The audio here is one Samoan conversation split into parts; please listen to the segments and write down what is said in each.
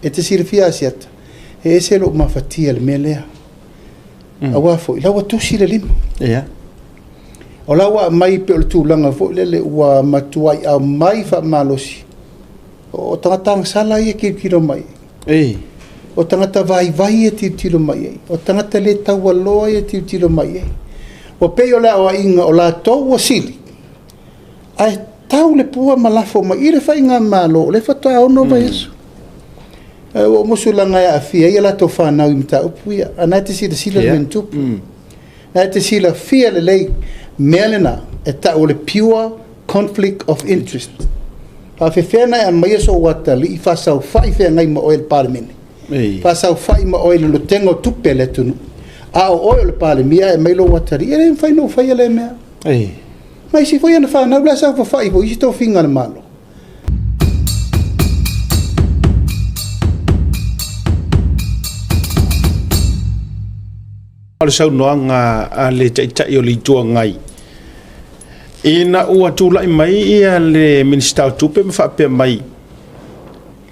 E te silafia Asiata, e ese lou mafatia i le mea lea. Aua foi, la ua tusi le lima. Ia. O la ua aumai pei o le tulaga foi lele ua matuai aumai faamalosi. O tagata agasala ia e tilotilo mai ai. Ei. O tagata vaivai ia e tilotilo mai ai. O tagata le taualoa ia e tilotilo mai ai. Ua pei o le aoaiga o latou ua sili, ae tau le pua ma lafo mai i le faigamalo o lea faatoa 6 vaiaso. Ae ua ou musu leaga e aafia ai a latou fanau i mataupu ia. A o lena e te silasila i le mea na tupu. Na e te silafia lelei mea lena e tau o le pure conflict of interest. Faafefea ona e aumaia sou atalii faasaofai feagai ma oe i le Palemene, faasaofai ma oe i le lotega o tupe a le atunuu, a o oe o le Palemia ae aumai lou atalii. E le mafai ona ou faia lea mea. Ma isi foi ana fanau la e saofafai foi i isi tofiga a le Malo. O le saunoaga a le Taitai o le Itu Agai ina ua tulai mai ia le Minisita o Tupe ma faapea mai,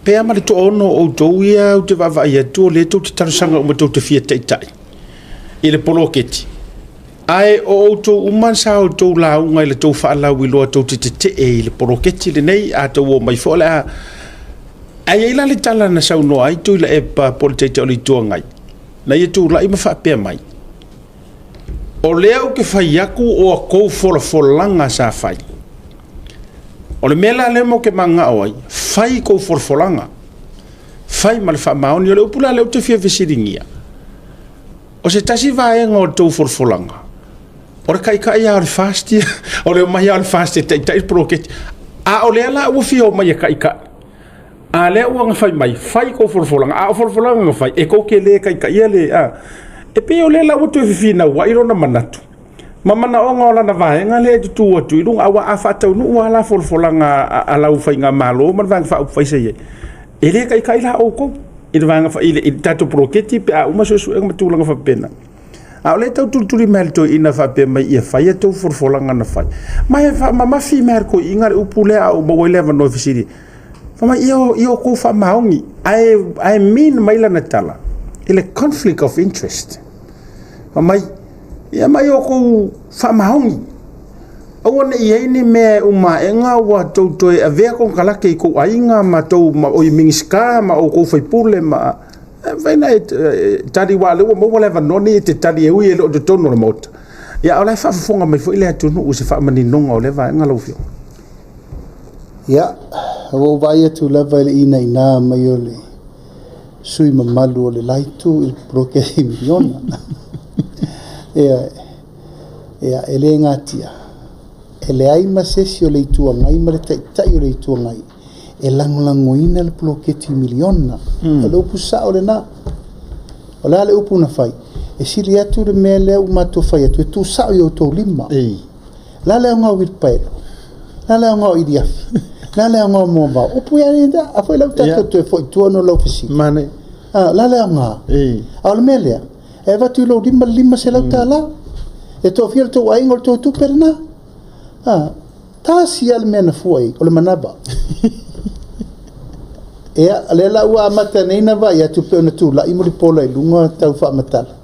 pe a ma le toaono o outou ia ou te vaavaai atu o lea tou te talosaga uma tou te fia taitai i le poloketi, ae o outou uma sa outou lauga i le tou faalauiloa tou te tetee i le poloketi lenei, a outou omai foi o le a... Ae i ai la le tala na saunoa ai Tuilaepa po o le Taitai o le Itu Agai, na ia tulai ma faapea mai, o lea ou te fai atu o a tou folafolaga sa fai. O le mea la lea ou te mananao ai, fai tou folafolaga, fai ma le faamaoni. O le upu la lea ou te fia fesiligia, o se tasi vaega o le tou folafolaga, o le taitai lava o le FAST ia, o le omai lava o le FAST e taitai le poloketi. A o lea la ua fia omai e taitai, A lea ua na fai mai, fai kou folafolaga, a o folafolaga na fai, e tou te le taitaia le, a. E pei o lea la ua toe fefinauai lona manatu, ma manaoga o lana vaega lea e tutu atu i luga, aua a faataunuu lava la folafolaga a lau faigamalo ma le Vaega Faaupufai sa i ai, e le taitai la outou i le vaega i le tatou poloketi pe a uma suesuega ma tulaga faapena. A o lea e tau tulituli mai e le toeaina faapea mai ia fai a outou folafolaga na fai. Ma e faamamafi mai lava e le toeaina le upu lea a ou maua ai le avanoa e fesili ai. Fai mai, ia outou faamaoni, ae mean mai lana tala i le conflict of interest. Fai mai, ia ma ia outou faamaoni, aua ne i i ai ni mea e uma aena ua outou toe avea konekarate i tou aiga ma tou Minisita ma outou sui usufono ma... E mafai ona e tali aua o lea ua maua le avanoa lenei e te tali e ui e le o i totonu o le Maota, a o la e faafofoga mai foi le atunuu i se faamaninoga o lea vaega lau Afioga. Ia, ua ou vaai atu lava i le inaina mai o le sui usufono mamalu o le la itu i le poloketi miliona. Ioe. Ia, e le natia, e leai ma se isi o le Itu Agai ma le Taitai o le Itu Agai e lagolagoina le poloketi miliona. O le upu sao lena. O le a le upu na fai? E sili atu le mea lea ua matou fai atu e tuusao i outou lima. O le a le aoga o uilipaelo? O le a le aoga o iliafi? O le a le aoga o moavao? Upu ia lea, a foi la ua tatou toe foi i tua ona o lau fesili. Manaia. O le a le aoga? A o le mea lea, e avatu i lou lima le $500. E toafia le tou aiga o le tou tupe lena. Tasi lava le mea na fua i ai, o le manava. Ia, o lea la ua amata nei ona vaai atu pei ona tulai Mulipola i luga tau faamatala.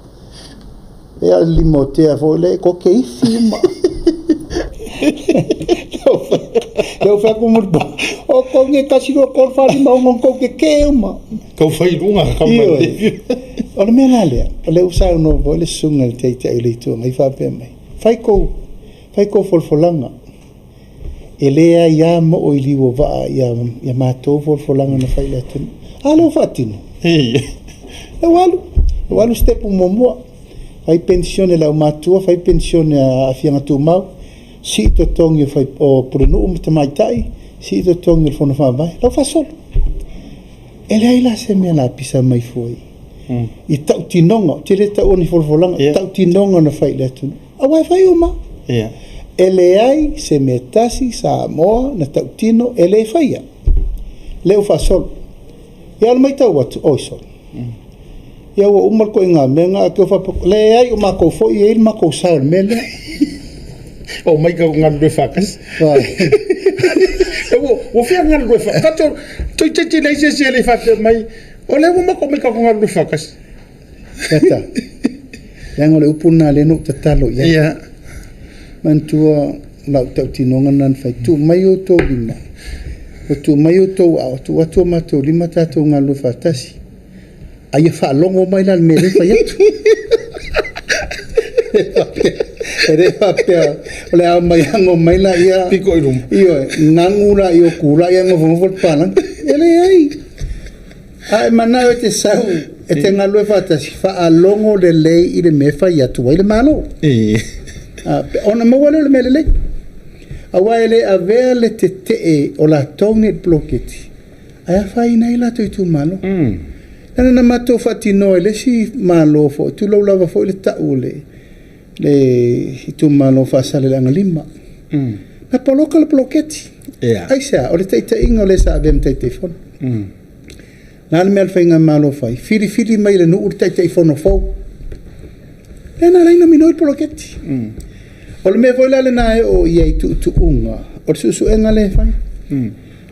Ia o le limotea foi lea, koke ifi uma. Lea ua fai atu Mulipola, o kou nei 1, 2, 3, 4, 5, 6, kou tetee uma. Kau fai i luga, kau mai. O le mea la lea, o lea ua saunoa foi le susuga i le Taitai o le Itu Agai faapea mai, fai kou, fai kou folafolaga. E leai lava moo i liu o vaa ia matou folafolaga na fai i le atunuu. A lea ua faatino. Lea ua alu, ua alu sitepu muamua, fai penisione a le aumatutua, fai penisione a aafiaga tumau, sii totogi o pulenuu ma tamaitai, sii totogi o le fono faavae, la ua faasolo. E leai la se mea o le a pisa mai fua i tautinoga, ou te le taua ni folafolaga, tautinoga na fai i le atunuu. Aua e fai uma. E leai se mea tasi Samoa na tautino e le faia. Lea ua faasolo. Ia o le matau atu, oi sole. Ia ua uma le ituaiga mea lena, ae toe faapea, leai o matou foi e i ai le matou sao i le mea lea. Omai ka galulue faatasi. Ua fia galulue faatasi. Toeitiiti leai se isi e le i faapea mai. O lea ua matou omai tatou galulue faatasi. Gata, leaga o le upu lena lea na ou tatalo i ai. Ia. Manatua lau tautinoga lena na fai, tuu mai outou lima, ua tuu mai outou aao, tuu atu o matou lima tatou galulue faatasi. A ia faalogo mai la i le mea lea e fai atu. E le faapea o le a omai ago mai laia. Pito i luma. Ioe, gagu laia o kula ia nofonofo le papalagi. E leai. A e manao e te sau e te galulue faatasi, faalogo lelei i le mea e fai atu ai le Malo. Ona maua lea o le mea lelei. Aua e le avea le tetee o latou nei i le poloketi ae afaina ai latou itumalo. Leaga na matou faatinoa i le isi Malo foi, tulou lava foi le tau o le itumalo o Faasaleleaga 5. Na poloka le poloketi. Aisea? O le taitaiga o le sa avea ma Taitaifono. O le a le mea a le faigamalo fai? Filifili mai e le nuu le Taitaifono fou. Lea na ala ai ona minoi le poloketi. O le mea foi la lena e oo i ai i tuutuuga, o le suesuega lea e fai.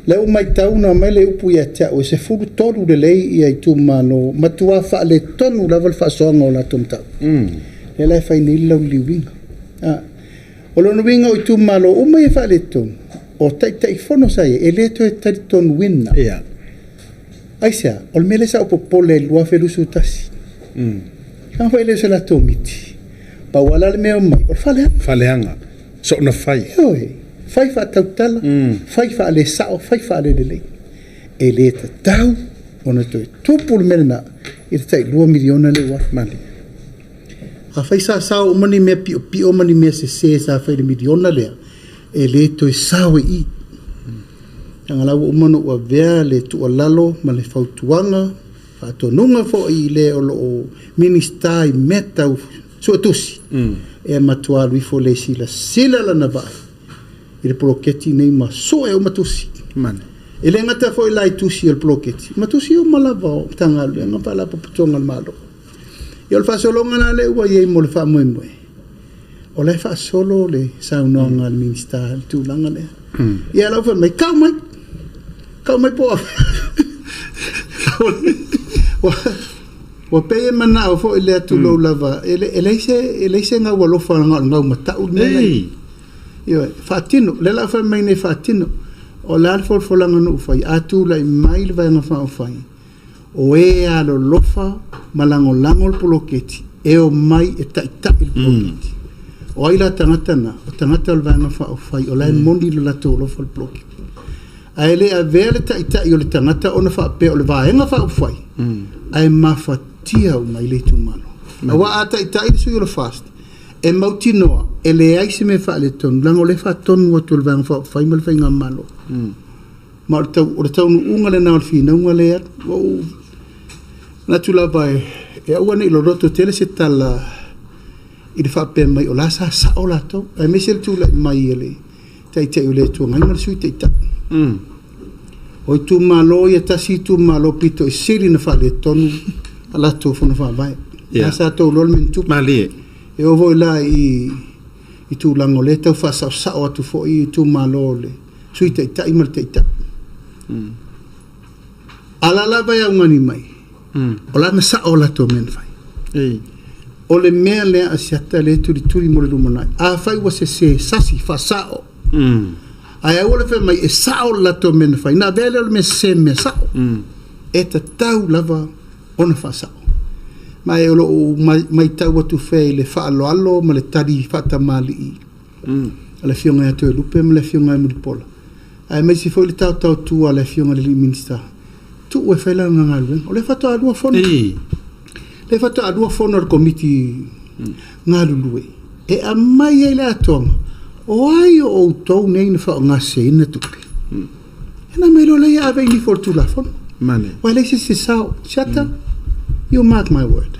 Lea ua matau na aumai le upu ia te au e 13 lelei ia itumalo, matua faaletonu lava le faasoaga o latou mataupu. Lea la e fai nei le lauliliuina. O lona uiga o itumalo uma ia e faaletonu, o Taitaifono sa i ai, e le toe talitonuina. Aisea? O le mea lea sa ou popole ai i le 2021. Leaga foi e le o se latou miti. Pau lava la le mea e omai, o le faaleaga. Faaleaga. Soona fai. Ioe. Fai faatautala, fai faalesao, fai faalelelei. E le tatau ona toe tupu le mea lena i le tai $2 miliona lea ua alu. Malie. Afai sa sao uma ni mea piopio ma ni mea sese sa fai i le miliona lea, e le toe sao i i. Leaga la ua uma ona ou avea le tuualalo ma le fautuaga, faatonuga foi i le o lo o Minisita i mea tau suetusi, e matua alu ifo lea e silasila lana vaai i le poloketi lenei ma sue uma tusi. E le gata foi la i tusi o le poloketi, ma tusi uma lava o Matagaluega ma Faalapotopotoga a le Malo. Ia o le faasologa la lea ua i ai mo le faamoemoe, o la e faasolo le saunoaga a le Minisita i le tulaga lea. Ia la ua fai mai, tau mai, tau mai po o ua pei e manao foi lea tulou lava, e leai se gau alofa na o le gau matau le mea la i ai. Ioe, faatino, lea la a fai mai nei faatino. O le a le folafolaga na ou faia? A tulai mai le Vaega Faaupufai, o e alolofa ma lagolago le poloketi e omai e taitai le poloketi. O ai la tagata na? O tagata o le Vaega Faaupufai o la e moni lo latou alofa i le poloketi. Ae le avea le taitai o le tagata ona faapea o le Vaega Faaupufai ae mafatia uma i le itumalo. Aua a taitai le sui o le FAST, e mautinoa e leai se mea faaletonu, leaga o lea e faatonu atu e le Vaega Faaupufai ma le Faigamalo. Ma o le taunuuga lena o le finauga lea e alu. Ua ou manatu lava e aua ne i loloto tele se tala i le faapea mai o la sa sao latou, aemaise le tulai mai e le Taitai o le Itu Agai ma le Sui Taitai. O itumalo ia, tasi itumalo pito i sili ona faaletonu a latou fono faavae. Yeah. Sa tou iloa le mea na tupu. Malie. E oo foi la i tulaga o lea e tau faasaosao atu foi itumalo o le Sui Taitai ma le Taitai. A la lava e augani mai, o la na sao o latou mea na fai. O le mea lea a Asiata lea e tulituli mo le lumanai. Afai ua sese, sasi, faasao. Ae aua le fai mai e sao le latou mea na fai. Na avea lea o le mea sese ma mea sao. E tatau lava ona faasao. Ma e o lo o matau atu fea i le faaaloalo ma le tali faatamalii a le Afioga ia Toelupe ma le Afioga ia Mulipola, aemaise foi le taotaotua a le Afioga i le alii Minisita, tuu e fai lana galuega. O lea faatoa lua fono. Lea faatoa lua fono a le Komiti galulue e aumai ai le atoaga o ai o outou nei na faaaogaseseina tupe. Ona aumai loa lea ia ave i nifo o le Tulafono. Aua e leai se isi e sao. Siata, you mark my word.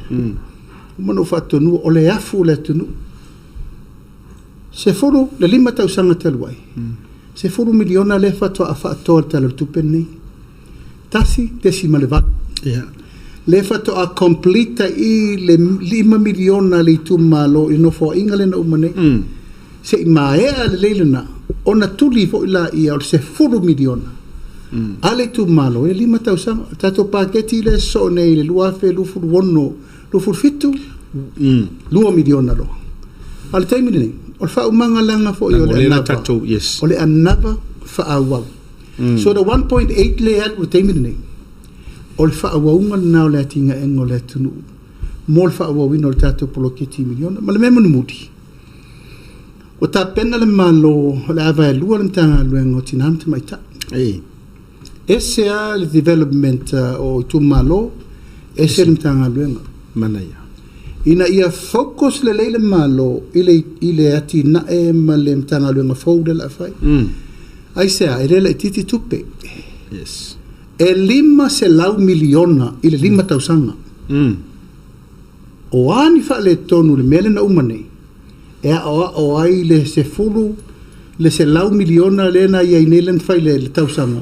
Uma ona ou faatonuina, o le afu o le atunuu. 15 tausaga talu ai, $10 miliona lea faatoa faatoa i le Tala o le Tupe lenei. 1.8. Lea faatoa complete ai le $5 miliona a le itumalo i le nofoaiga lea na uma nei. Se i maea lelei lena, ona tuli foi laia o le $10 miliona. A le itumalo, e 5 tausaga. O le tatou paketi lea e sosoo nei i le 2026, 27, $2 miliona loa. A o le taimi lenei, o le faaumaga leaga foi o le anava, o le anava faaauau. So the 1.8 lea e alu i le taimi lenei, o le faaauauga lena o le atinaeina o le atunuu mo le faaauauina o le tatou poloketi miliona. Ma le mea mulimuli, ua tapena le Malo o le a vaelua le Matagaluega o Tina ma Tamaitai. Ei. Ese lava le development o itumalo, ese le Matagaluega. Manaia. Ina ia focus lelei le Malo i le, i le atinae ma le Matagaluega fou lea o le a fai. Aisea? E le laitiiti tupe. Yes. E $500 miliona i le 5 tausaga. O a ni faaletonu i le mea lea na uma nei, e aoao ai le sefulu, le $100 miliona lea na i ai nei lea na fai i le tausaga,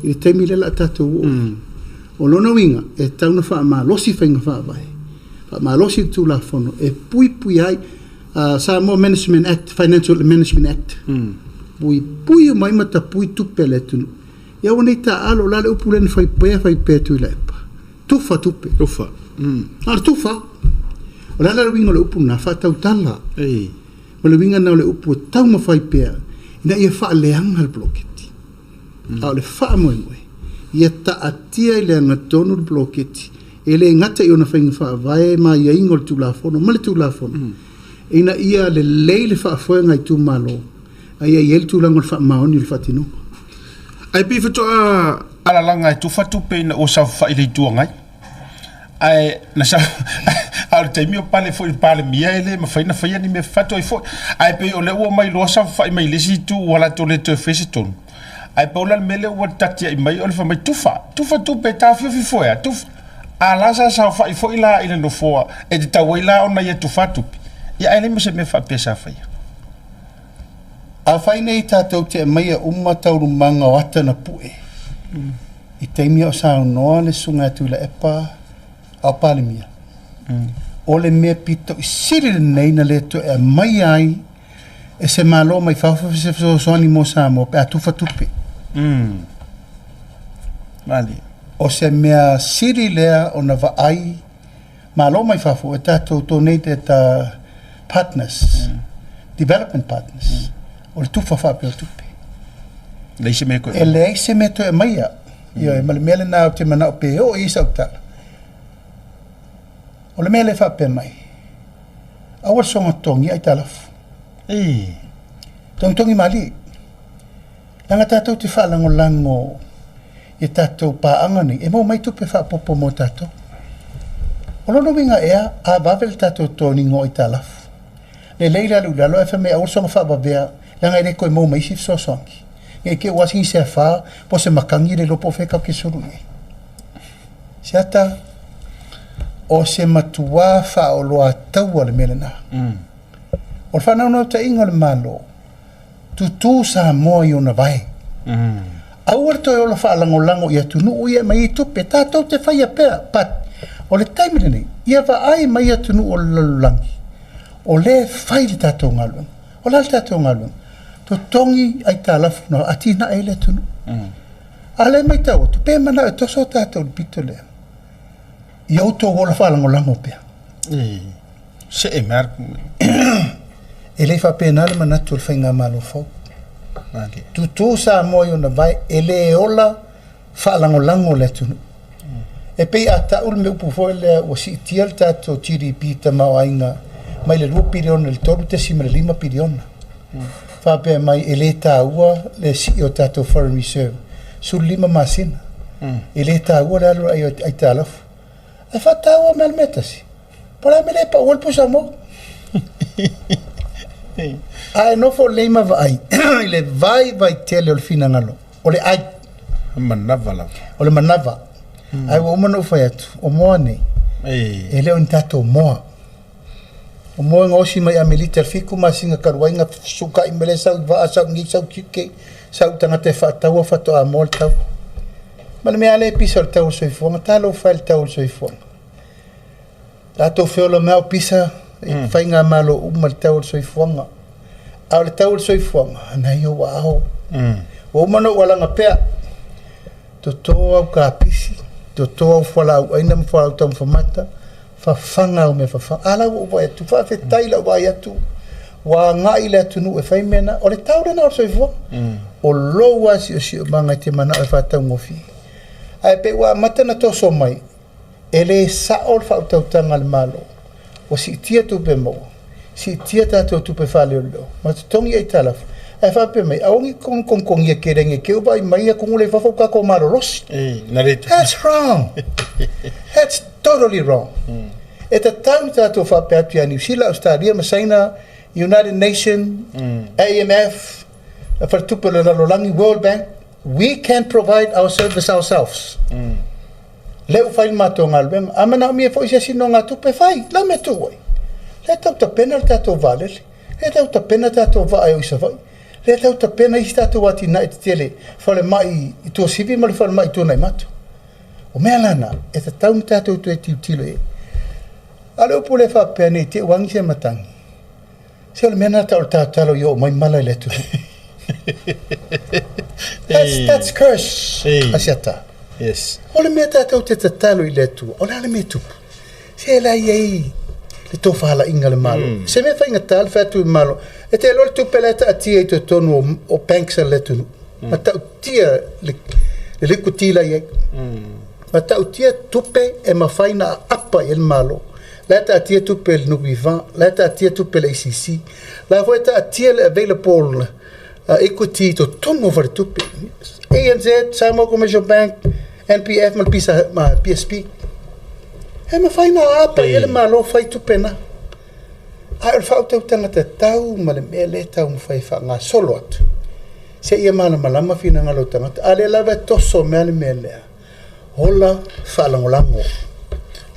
i le taimi lea o le a tatou oo i ai. O lona uiga, e tatau ona faamalosi faiga faavae, faamalosi le Tulafono e puipuia ai, Samoa Management Act, Financial Management Act, puipui uma ai ma tapui tupe a le atunuu. Ia aua ne i taaalo, o le a le upu lea na fai pea fai pea e Tuilaepa? Tufa tupe. Tufa. A o le tufa, o le a la le uiga o le upu lena? Faatautala. Ei. O le uiga lena o le upu e taumafai pea ina ia faaleaga le poloketi. A o le faamoemoe, ia taatia i le agatonu le poloketi, e le gata i ona faiga faavae ma aiaiga o le Tulafono ma le Tulafono, ina ia lelei le faafoega a itumalo, a ia i ai le tulaga o le faamaoni o le faatinoga. Ae pei faatoa alalaga e tufa tupe ina ua saofafai i le Itu Agai. Ae na sa a o le taimi o pale foi i le Palemia e le mafai ona faia ni mea faatoa foi. Ae pei o lea ua omai loa saofafai mai i le isi itu ua latou le toe faia se tonu. Ae pau la le mea lea ua tatiai mai o le fai mai tufa, tufa tupe e taofiofi foi a, tufa. A la sa saofai foi la i le nofoa e tatau ai la ona ia tufa tupe. Ia ae leai ma se mea faapea sa faia. Afai nei tatou te aumaia uma taualumaga o ata na pue i taimi a o saunoa le Susuga ia Tuilaepa a o Palemia, o le mea pito i sili lenei na le toe aumaia ai e se Malo mai fafo se fesoasoani mo Samoa pe a tufa tupe. Malie. O se mea sili lea ona vaai Malo mai fafo e tatou donated partners, development partners, o le tufa faapea o tupe. Leai se mea toe E leai se mea toe aumaia. Ioe, ma le mea lena ou te manao pe oo i ai sau tala. O le mea lea e faapea mai, aua le soona totogia aitalafu. Ei. Togitogi malie. Leaga tatou te faalagolago i a tatou paaga nei e maua mai tupe faaopoopo mo tatou. O lona uiga ea, a vave le tatou toniga o aitalafu, lelei le alu i lalo ae fai mai aua le soona faavavea leaga e le toe maua mai isi fesoasoani. Ne i te i ua asigi se afa po o se matagi le iloa po o fea tatou te sulu i ai. Seata, o se matua faaoloataua le mea lena. O le faanaunautaiga o le Malo, Tutū Samoa i ona vae. Aua le toe ola faalagolago i atunuu ia e aumai ai tupe, tatou te faia pea, but o le taimi lenei, ia vaai mai atunuu o le lalolagi, o lea e fai le tatou galuega. O le a le tatou galuega? Totogi aitalafu na atinae ai le atunuu. A o lea e matau atu, pe manao e toso tatou i le pito lea, ia outou ola faalagolago pea. See mai E le faapena le manatu o le faigamalo fou. Tutū Samoa i ona vae, e le ola faalagolago le atunuu. E pei a tau le mea upu foi lea ua siitia le tatou GDP tamaoaiga mai le 2 piliona i le 3.5 piliona. Faapea mai e le taua le sii o tatou foreign reserve 15 masina. E le taua le alu ai o aitalafu. Ae faataua mai le mea tasi. Po o le a le mea lea e pau ai le pusa moa? Ae nofo lelei ma vaai i le vaivai tele o le finagalo, o le ai. Manava lava. O le manava. Ae ua uma ona ou fai atu, o moa nei, e le o ni tatou moa. O moa e gaosi mai Amerika i le 7 masina talu ai na fesuka'i mai lea sau i vaa, sau i nei, sau i UK, sau i tagata e faataua faatoa moa le tau. Ma le mea lava lea e pisa o le tau o le soifuaga, talofa e i le tau o le soifuaga. Tatou feola mai o pisa i faigamalo uma i le tau o le soifuaga. A o le tau o le soifuaga, na i ou aao. Ua uma ona ou alaga pea. Toto au kapisi, toto au fualaau aina ma fualaau taumafa mata, fafaga au mea fafaga. A la ua ou vaai atu, faafetai i lau vaai atu, ua agai le atunuu e fai mea na. O le tau lena o le soifuaga. O lou lava siosiomaga e te manao e faataugofie. Ae pei ua amata ona toso mai, E le sao le faautautaga a le Malo, ua siitia tupe maua, siitia tatou tupe faaleoleo, ma totogi aitalafu, ae faapea mai, aua ne i kogikogigia tele ne i te i ua vaai mai atunuu la i fafo ua tatou malolosi. That's wrong! That's totally wrong! E tatau ona tatou faapea atu ia Niu Sila, Ausetalia ma Saina, United Nation, AMF, Faletupe o le Lalolagi, World Bank, we can provide our service ourselves. Lea ua fai le matou galuega. A manaomia foi se isi nogatupe, fai. La mea tuu ai. Lea tau tapena le tatou vaalele. Lea tau tapena tatou vaa e o i Savaii. Lea tau tapena isi tatou atinae tetele, falemai i Tuasivi ma le falemai i Tuanaimato. O mea la na, e tatau ona tatou toe tilotilo i ai. A o le upu lea faapea ne i te i ua agi se matagi, Se o le mea lena tau o le tatalo ia oo mai mala i le atunuu. That's, that's curse, Asiata. Yes. O le mea tatou te tatalo i le Atua, o le a le mea e tupu? Se la i ai le tofalaiga a le Malo. Mm. Se mea faigata le fai atu i le Malo, e te iloa le tupe la e taatia i totonu o, o banks a le atunuu. Mm. Matautia le, le liquidity la i ai. Mm. Matautia tupe e mafai na aapa i ai le Malo. La e taatia tupe i le NPF, la e taatia tupe i le ACC, la foi e taatia le available equity i totonu o faletupe. ANZ, Samoa Commercial Bank, NPF ma le PISA, ma PSP. E mafai na aapa i ai le Malo fai tupe na. Ae o le faautautaga tatau ma le mea lea e taumafai e faagasolo atu, seia malamalama finagalo o tagata. A o lea lava e toso mea le mea lea. Ola faalagolago.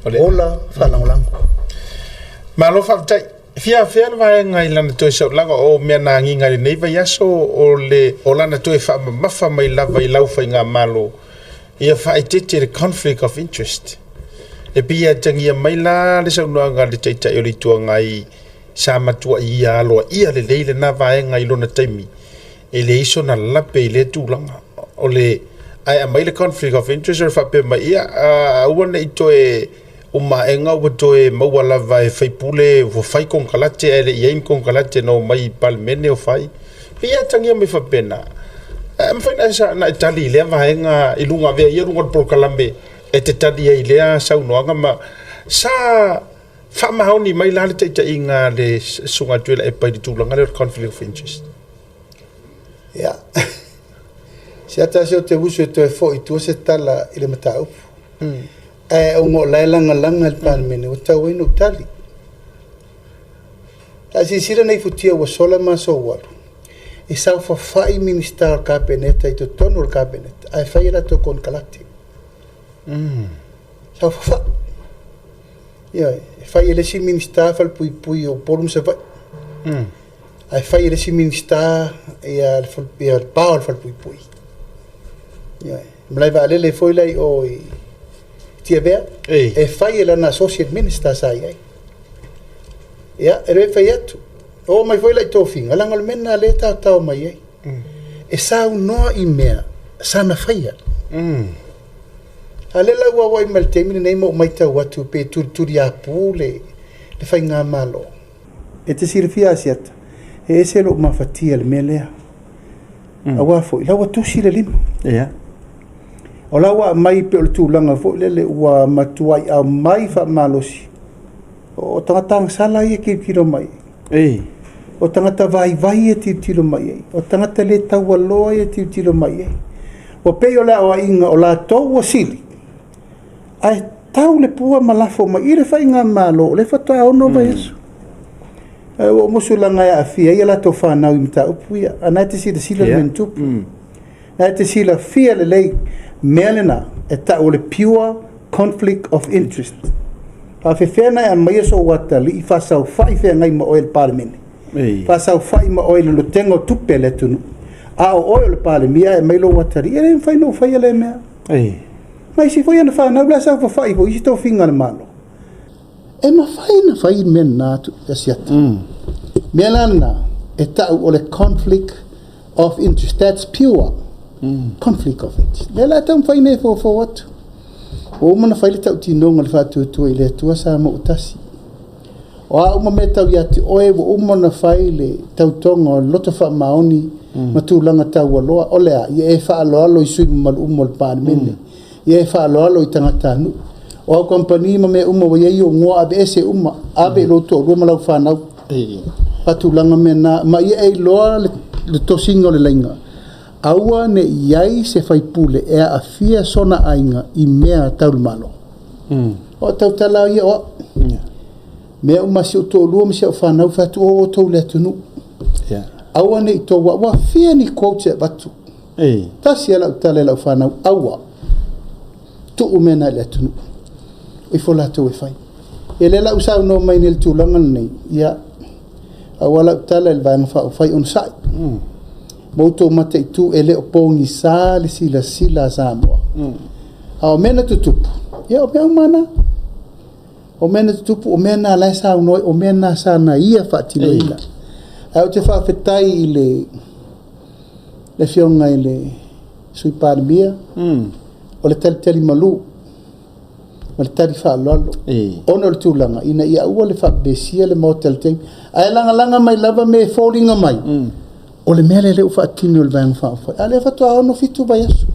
Ola faalagolago. Malo faafetai. E fia afea le vaega i lana toe saulaga o mea na agiga i lenei vaiaso o le o lana toe faamamafa mai lava i lau faigamalo ia faaeteete le conflict of interest. E pei e atagia mai la le saunoaga a le Taitai o le Itu Agai sa matuai ia aloaia lelei lena vaega i lona taimi e leai sona lape i lea tulaga. O le ae aumai le conflict of interest o le faapea mai, ia aua ne i toe umaega ua toe maua lava e faipule ua fai konekarate ae le i ai ni konekarate na omai i Palemene o fai. Pei e atagia mai faapena. E mafai ona e tali i lea vaega i luga, avea ia i luga o le polokalame e te tali ai i lea saunoaga ma sa faamaoni mai la le taitaiga a le Susuga Tuilaepa i le tulaga lea o le conflict of interest. Ia, se tasi o te uso e toe foi i tua se tala i le mataupu. Mm. Ae ona o la e lagalaga i le Palemene, ua tatau ai ona ou tali. A silasila nei futia ua sola ma aso ua alu, e saofafai Minisita o le Kapeneta i totonu o le Kapeneta ae fai a latou konekarate. Mm. Saofafai. Ioe, e fai e le isi Minisita falepuipui o Upolu ma Savaii. Mm. Ae fai e le isi Minisita ia le, ia le pa o le falepuipui. Ioe, malae vaalele foi la i o i Tiavea, e fai e lana associate minister sa i ai. Ia, e le fai atu. Oo mai foi la i tofiga, leaga o le mea lena lea e taotao mai ai. Mm. E saunoa i mea sana faia. Mm. A lea la ua auai mai le taimi lenei ma ou matau atu pe tulituliapu le, le faigamalo. E te silafia Asiata, e ese lou mafatia i le mea lea. Mm. Aua foi, la ua tusi le lima. Yeah. O la ua aumai pei o le tulaga foi lele ua matuai aumai faamalosi. O tagata agasala ia e tilotilo mai. Ei. O tagata vaivai ia e tilotilo mai ai. O tagata le taualoa ia e tilotilo mai ai. Ua pei o le aoaiga o latou ua sili, ae tau le pua ma lafo mai i le faigamalo o lea faatoa 6 vaiaso. Ae ua ou musu leaga e aafia ai a latou fanau i mataupu ia. A na e te silasila le mea na tupu. Na e te silafia lelei mea lena e tau o le pure conflict of interest. Faafefea na e aumaia sou atalii faasaofai feagai ma oe i le Palemene? Faasaofai ma oe i le lotega o tupe a le atunuu. A o oe o le Palemia ae aumai lou atalii, e le mafai ona ou faia lea mea. Ma isi foi ana fanau la e saofafai foi i isi tofiga a le Malo. E mafai ona fai le mea lena Asiata. Mea la lena e tau o le conflict of interest. That's pure. Conflict of interest. Lea la taumafai nei e fofo atu. Ua uma ona fai le tautinoga o le faatuatua i le Atua Samoa ua tasi. O a uma mea tau ia te oe, ua uma ona fai le tautoga o le loto faamaoni ma tulaga taualoa. O le a? Ia e faaaloalo i sui usufono mamalu uma o le Palemene. Ia e faaaloalo i tagatanuu. O au kamupani ma mea uma ua i ai ou igoa, aveese uma, ave i lou toalua ma lau fanau. Faatulaga mea na, ma ia e iloa le tosiga o le laina. Aua ne i i ai se faipule e aafia sona aiga i mea tau le Malo. O au tautala ia o au. Mea uma a si ou toalua ma si au fanau, fai atu, o outou i le atunuu. Aua ne i tou, ua fia ni quotes e avatu. Tasi lava lau tala i lau fanau, aua, tuu mea na i le atunuu. O ifo latou e fai. Ia lea la ua saunoa mai nei i le tulaga lenei, ia, aua lau tala i le Vaega Faaupufai, onosai. Ma outou mataitu, e le o pogisa le silasila a Samoa. A o mea na tutupu, ia o mea uma na. O mea na tutupu, o mea na la e saunoa ai, o mea na sa na ia faatinoina. Ae ou te faafetai i le Afioga i le Sui Palemia, o le talitali malu ma le tali faaaloalo, ona o le tulaga ina ia aua le faapepesia le Maota i le taimi, ae lagalaga mai lava mea e foliga mai o le mea lea ua faatino e le Vaega Faaupufai, a o lea faatoa 6-7 vaiaso.